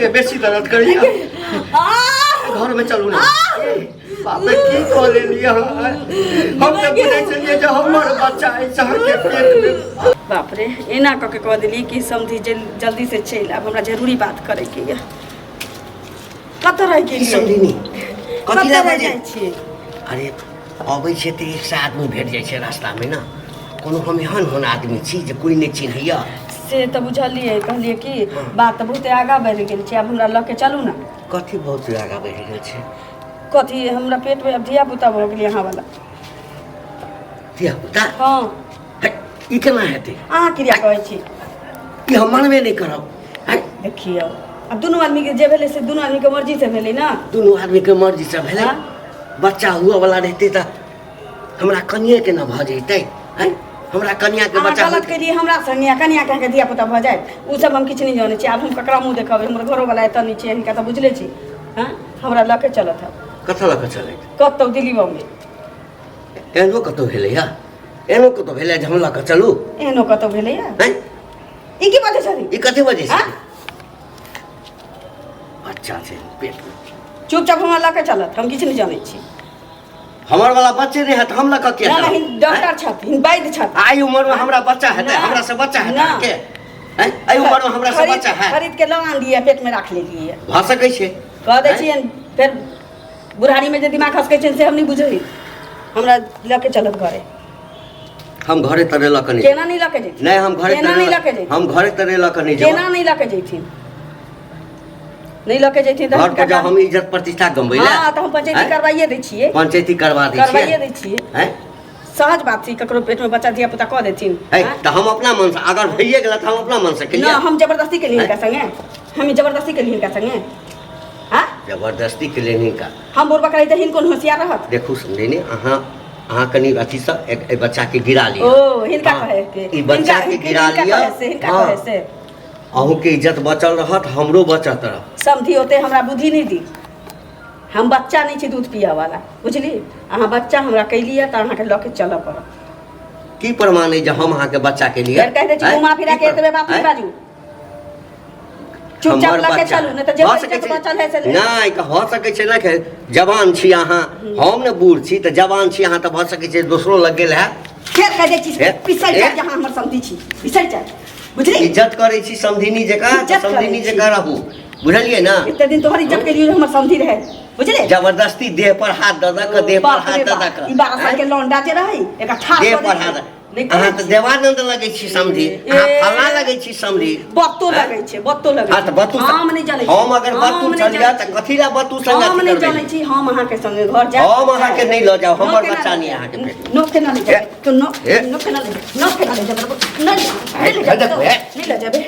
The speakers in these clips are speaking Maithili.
ए, बेसी दर्द करैया। घर में चलू ना। बाप रे, की कऽ लेलियै अहाँ? हम तऽ बुझै छलियै जे हमर बच्चा अछि अहाँके पेट में। बाप रे, एना कऽ के कह देलियै कि समझी जल्दी से चलि आब, हमरा जरूरी बात करैके यऽ। कतऽ रहि की गेलियै? समधिनी, कथी कतऽ लए रहि बजै? जाइ छियै? अरे, अबै छै तऽ एक सए आदमी भेट जाइ छै रास्तामे ने। कोनो हम एहन ओहन आदमी छी जे कोइ नहि चिन्हैया? से तऽ बुझलियै, कहलियै कि बात तऽ बहुते आगाँ बढ़ि गेल छै, आब हमरा लऽ के चलू ने। कथी बहुत आगाँ बढ़ि गेल छै? कथी, हमरा पेटमे आब धिया पुता भऽ गेलै अहाँ वाला। धिया पुता? हँ। है, ई केना हेतै? अहाँ क्रिया कहै छी। ई हम मानबे नहि करब है। देखियौ, आब दुनू आदमीके जे भेलै से दुनू आदमीके मर्जी से भेलै ने। दुनू आदमीके मर्जीसँ भेलै? हाँ? बच्चा हुअ वाला रहितै तऽ हमरा कनिएके ने भऽ जैतै? हैं, हमरा कनियाके अहाँ बच्चा गलत होइतै। केलियै हमरा संगे, आ कनिया के धिया पुता भऽ जायत, ओ सब हम किछु नहि जानै छी। आब हम ककरा मुँह देखबै? हमर घरोवला एतऽ नहि छै, हिनका तऽ बुझले छी। हँ, हमरा लऽ के चलत हँ। कतऽ लऽ कऽ चलैत? कतहु, दिल्ली बम्बे। एहनो कतहु भेलैया? एहनो कतहु भेलै जे हम लऽ कऽ चलू? एहनो कतहु भेलैया? हैं? ई की बाजै छथिन? ई कथी बजै छै? हाँ? बच्चा छै पेटमे। चुपचाप हमरा लऽ के चलत, हम किछु नहि जानै छी। हमर वाला बच्चे नहि हेत, हम लऽ कऽ किया ना, चलब? नहीं, डॉक्टर छथिन, वैद्य छथिन। आइ उमर में हमरा बच्चा हेतै? ना। हमरा से बच्चा हेतै ना। अहाँके? हैं? एहि उमर में हमरा से बच्चा है? खरीद के लऽ आन दिए, पेट में राख लेलिए। भऽ सकै छै। कह दै हैं? छियनि, फेर बुढ़ारी में जे दिमाग खसकै छनि से हम नहि बुझै। हमरा लऽ के चलत घरे। हम घरे तरे लऽ कऽ नहि। केना नहि लऽ के जैथिन? नहि, हम घरे केना तरे नहि लऽ के जैथिन? हम घरे तरे लऽ कऽ नहि केना जेबै। नहि लऽ के जैथिन? नहि लऽ के जैथिन तऽ घर पर हिनका जाउ, हम इज्जत प्रतिष्ठा गमबै लए? हँ, तऽ हम पंचायती हैं? करवाइए दै छियै। पंचायती करवा दै करवाइए छियै? दै छियै। हैं? सहज बात छै, ककरो पेटमे बच्चा धिया पुता कऽ देथिन। है, हैं? तऽ हम अपना मन से अगर भइए गेल तऽ हम अपना मन से ना, केलियै। हम जबरदस्ती केलियै हिनका संगे? हम जबरदस्ती केलियै हिनका संगे? हाँ? जबरदस्ती के लेने का। हम बुढ़बा करै तऽ हिनको होशियार रहत। देखू समझे, अहाँ अहाँ कनि अथीसँ एहि बच्चाके गिरा लिअ। ओ हिनका हाँ, कहे के? ई बच्चा के गिरा हिनका लिअ। कहे से? हिनका हाँ। कहे से? अहूँके इज्जत बचल रहत, हमरो बचत रहत। समझी, ओते हमरा बुद्धि नहि दी। हम बच्चा नहि छी दूध पियऽ वाला, बुझली? अहाँ बच्चा हमरा कैलियै तऽ अहाँके लऽ के चलऽ पड़त। की प्रमाण अइ जे हम अहाँके बच्चा के लिए? फेर कहि दै छी, घुमा फिरा के एतबे बात नहि बाजू, चुपचाप हमर लऽ के बच्चा चलू, नहि तऽ जे भऽ सकै इज्जत छै। बचल है से नहि, तऽ भऽ सकै छै ने कि जवान छी अहाँ, हम ने बूढ़ छी, तऽ जवान छी अहाँ तऽ भऽ सकै छै दोसरो लग गेल हैत। फेर कहि दै छी, हे, बिसरि हे। जायब जे अहाँ हमर समधी छी, बिसरि जायब, बुझली? इज्जत करै छी समधिनी जकाँ तऽ इज्जत करै समधिनी छी। जकाँ रहू, बुझलियै ने? एते दिन तोहर इज्जत केलियो जे हमर समधी रहे, बुझले? जबरदस्ती देह पर हाथ दऽ दऽ कऽ, देह पर बाप हाथ रे दऽ बाप, दऽ ई 12 साल कऽ के लौंडा जे रहै एकरा ठाढ़ देह कऽ पर दै हाथ छै। नहि करै अहाँ तऽ छी। देवानंद लगै छी समधी, अहाँ ए। फल्लाँ लगै छी समधी। बत्तो हैं? लगै छै, बत्तो लगै हाँ तऽ छै। बत्तू हम नहि जनै छी। हम अगर हम बत्तू नहि छलियै जनै तऽ छी। कथी लए बत्तू संग हम अथी नहि करबै? जनै छी, हम अहाँके संगे घर जायब। हम अहाँके नहि लऽ जायब, हमर बच्चा नहि अहाँके पेट। नो केना ले जायब तो? नो ए। नो केना ले जायब? नो केना ले जायब? नहि, नहि ले हे, जायब, देखू, हे। नहि ले जायब।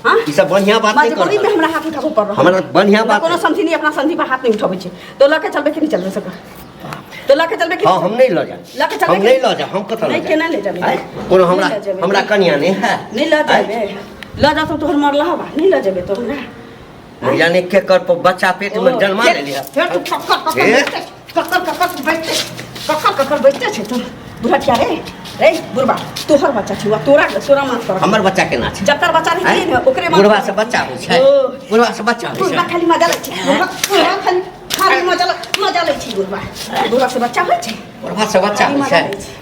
हाँ, ई सब बढ़िआँ बात नहि मजबूरी में करब। हमरा हाथ उठाबऽ पड़ रहल। हमरा बढ़िआँ बात कोनो नहि। समझी नहीं, अपना संधि पर हाथ नहीं उठाबै छै। तो लऽ के चलबै कि नहि चलबै सकर? तो लऽ के चलबै कि हाँ, हम नहीं लऽ जायब। लऽ के चलबै हम कि नहीं लऽ जायब, हम कतऽ लऽ नहीं, जायब? केना ले जाबे? आँय? कोनो हमरा नहीं लऽ जेबै। हमरा कनिया नहि है? नहीं लऽ जेबै? लऽ जातो तोहर मरला हवा, नहीं लऽ जेबै तो हमरा? नहि जाने केकर पर बच्चा पेट में जन्मा लेली है। फेर तू कक्कर कक्कर हे? बैठते कक्कर कक्कर बैठते कक्कर कक्कर बैठते छै तू बुढ़टिया रे। रे बुढ़बा, तोहर बच्चा छौ आ तोरा तोरा माफ कर। हमर बच्चा केना छै? जकर बच्चा रहितियै ने ओकरे माफ बुढ़वा कर। से बच्चा होइ छै? ओ। बुढ़वा से बच्चा होइ बुढ़बा छै? खाली मजा लै छै, बुढ़बा बुढ़बा खाली खाली मजा मजा लै छै बुढ़बा। बुढ़बा से बच्चा होइ छै? बुढ़वा से बच्चा खाली होइ मजा छै? लै छै।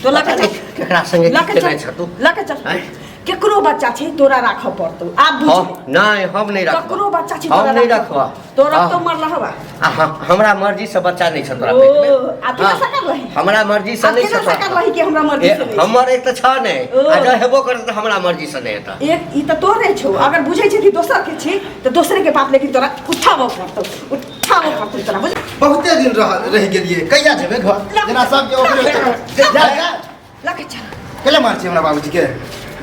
तो लऽ के पता चल। नहि केकरा संगे लऽ की के केने चल। छ तू। लऽ के चल। आँय? केकरो बच्चा छै तोरा राखऽ पड़तौ आब, बुझ। हम नहि, हम नहि रखबऽ। ककरो बच्चा छै हम तोरा नहि राखऽ रखबऽ। तो रखतो हाँ। मरला हवा। आ हमरा मर्जी से बच्चा नहि छ तोरा ओ, पेट में। आ तू हाँ। केना सकल रही? हमरा मर्जी से आ नहि छ केना तोरा। सकल रही कि हमरा मर्जी ए, से नहि छै? हमर एक तऽ छ नहि, ओ। आ जँ हेबो करत तऽ हमरा मर्जी से नहि हेतऽ। एक ई तऽ तोरे छौ, अगर बुझै छै कि दोसर के छी तऽ दोसरे के बाप, लेकिन तोरा उठाबऽ पड़तौ, उठाबऽ पड़तौ तोरा, बुझ। बहुते दिन रह रहि गेलियै, कहिया जेबै घर? जेना सबके ओकरे जा जा। लऽ के चल। केला मार छी हमरा बाबूजी के?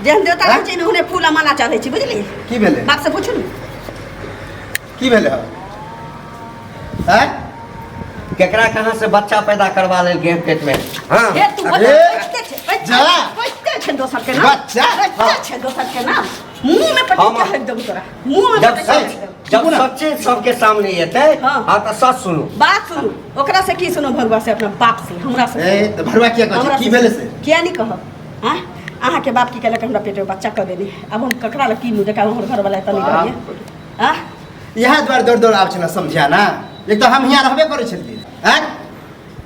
जेहन देवता रहै छै ने ओहने फूल आ माला चढ़ै छै, बुझली? की भेलै? बाप से पूछू ने। की भेलै हँ? आँय? केकरा कहाँ से बच्चा पैदा करवा लेल पेट में? हाँ। हे तू अरे, बच्चे छै, बच्चे जा। बच्चे छै दोसर के नाम। बच्चा? बच्चा छै दोसर के नाम, मुंह में पटक के हक देबो तोरा मुंह में जब पटक के सच हक देबो। जब सुनू ना। सच्चे सबके सामने एतै हाँ। हाँ तऽ सच सुनू। बात सुनू, ओकरा से की सुनू? भरुआ से, अपना बाप से, हमरा से। ए तऽ भरुआ किया कहै हमरा छै? की से भेलै से? किया नहीं कहब? हाँ, अहाँके बाप की केलक? हमरा पेट में बच्चा कऽ देने। आब हम ककरा लग की मुँह देखाब? हमर घरवाला एतऽ नहीं रहैए। हाँ इएह दुआरे दौड़ दौड़ आबै छलै समझिया ना एक तऽ हम हियाँ रहबे करै छलियै आँय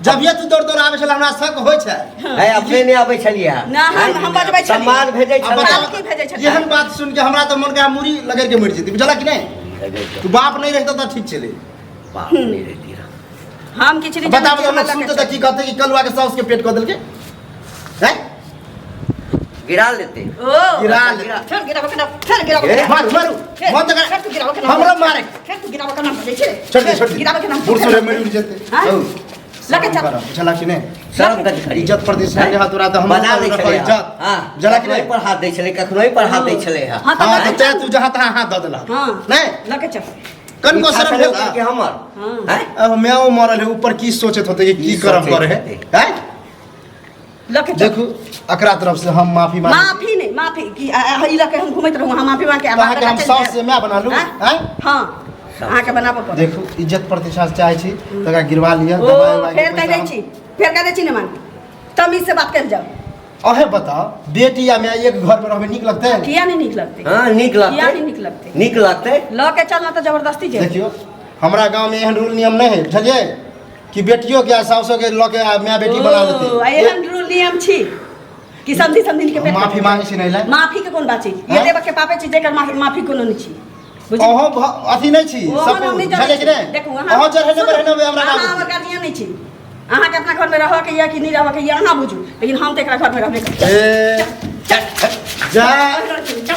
जब ये तू दौड़ दौड़ आबै छलै हमरा शक होइ छै है अपने नहि आबै छलियै ना, हम बजबै छलियै। सम्मान भेजै आ छलै बताउ, पालकी भेजै छलियै। एहन बात सुन के हमरा तऽ मन के मुड़ी लगड़ के मरि जेतै बुझलक कि नहि तू बाप नहि रहितौ तऽ ठीक छलै बाप नहि रहिती रहै। हम किछु नहि बताब जानै छियै, लोग हमरा लऽ सुनते के तऽ की कहते कि कलुआ के साउस के पेट कऽ देलकै हैं गिरा लेते चल। ओ गिरा ले। फेर गिराबऽ के नाम फेर गिराबऽ के ए, नाम मारू मारू फेर मन तऽ फेर तू गिराबऽ के नाम हमरो मारे फेर तू गिराबऽ के नाम बजै छै छोड़ दे छोड़ दे गिराबऽ के नाम बूढ़ सूढ़ मरि उड़ जेतै हाँ? हौ। लऽ के चल। बुझलक कि नहि शरम कथी करी इज्जत प्रतिष्ठा के हाथ तोरा तऽ हमरो बना दै रखल छलै इज्जत हाँ बुझलक कि कखनो नहि पर हाथ दै छलै कखनो पर हाथ दै छलै हाँ हाँ, तऽ हाँ लऽ के तऽ तें चल। तू जहाँ तहाँ हाथ दऽ देलक हाँ। नहि लऽ के चल कनको ई शरम छलै भेल ओकर कि हमर हाँ। हैं? अब माओ मरल है ऊपर की सोचत होते कि की की करम सोचैत करे है होतै? हैं लऽ के चल देखू एकरा तरफ से हम माफी मांगे माफी नहीं माफी की ई लऽ के हम घुमैत रहू हम माफी मांग के तऽ अहाँके हम साउस से माय बना लू हाँ? हैं हाँ अहाँके बनाबऽ पड़त देखू इज्जत प्रतिष्ठा से चाहे छी तऽ एकरा गिरवा लिअ ओ दबाइ उबाइ के फेर कहि पैसा दै छी फेर कहि दै छी ने मान तमीज से बात कयल जाओ अहे बताओ बेटी या माय एक घर में रहबे नीक लगतै किया नहीं नीक लगतै हाँ नीक किया लगतै नहीं नीक लगतै नीक लगतै लऽ के चलना तऽ जबरदस्ती जे देखियौ हमरा गाँव में एहन रूल नियम नहि है बुझलियै कि बेटियो के आ साउसो के लऽ के आ माय बेटी बना ओ, आ लेतै एहन रूल नियम छी कि समझी समझी के पेट माफी मांगे छी नहि लए माफी के कोन बात छी ये हैं? देबऽ के पापे छी जेकर माफी माफी कोनो नहि छी बुझली अहों अथी नहि छी ओहो सब हम नहि जनै बुझलियै कि छी। नहि देखू अहों चढ़ेने बढ़ेने हमरा अहाँ गाँव हमर गार्जियन नहि छी अहाँके अपना घरमे रहऽके यऽ कि नहि रहऽके यऽ अहाँ बुझू लेकिन हम तऽ एकरा घरमे रहबे करब ए चल जा चल